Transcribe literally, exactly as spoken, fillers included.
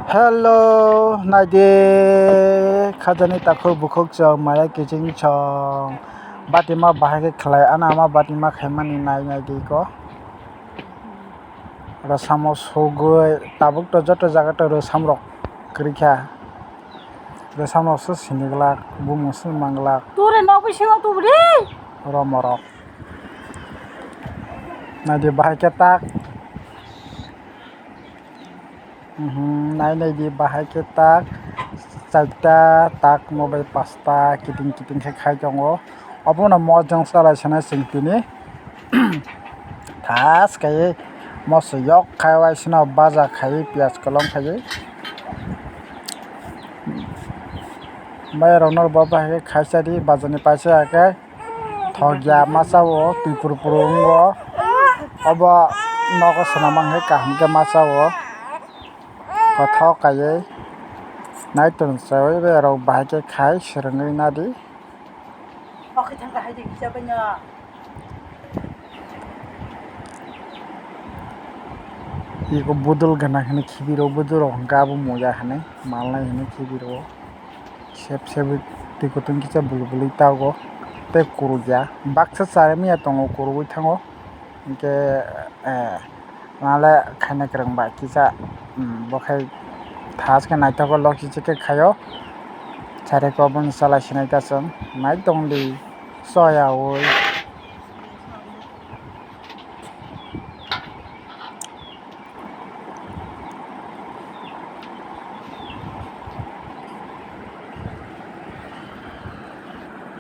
Hello, naidi khajani takhuk bukhuk chwng maya kiching chwng batima bahai khe khlai, ano ama batima khaimani nai naidi ko. Rwsamo sugwi tabuk to joto jaga to rwsam rok kwrwi kha. Rwsam rok se sini glak, bumung se mang glak. Tore nok bisingo tubudi. Romorok. Naidi bahai khe tak. Mhm, nai nai di bahai khe tak. Charta tak mo bai pasta kiting kiting khe khai tongo. Obono mojang salai sanai chwng tini. Thas khai moso yok khai waisano baja khai piyaj kolom khai. Bai rok no bo bahai khe khai cha di baja ni paisa khe. Thokya masa o twi puru puru wngo. Obo nogo swnam ang khe kaham khe masa o. Kothok kaiwi naitung chawi berok bahai khe khai swrwngwi nadi. Iko budul gana hwnwi khibi rok, budul rok hwnkhe abo moya hwnwi malnai hwnwi khibi rwo. Sep sep twi kutung kisa bwlwi bwlwi tago tei kurukya baksa chari miya tongo kurugwi thango hinkhe eh, nale khaina kwrwng bai kisa hmm, bo khai thas khe naithok khe lok chichi khe khaio chari khe obono chalai sinai ta chwng nai tongdi soyaui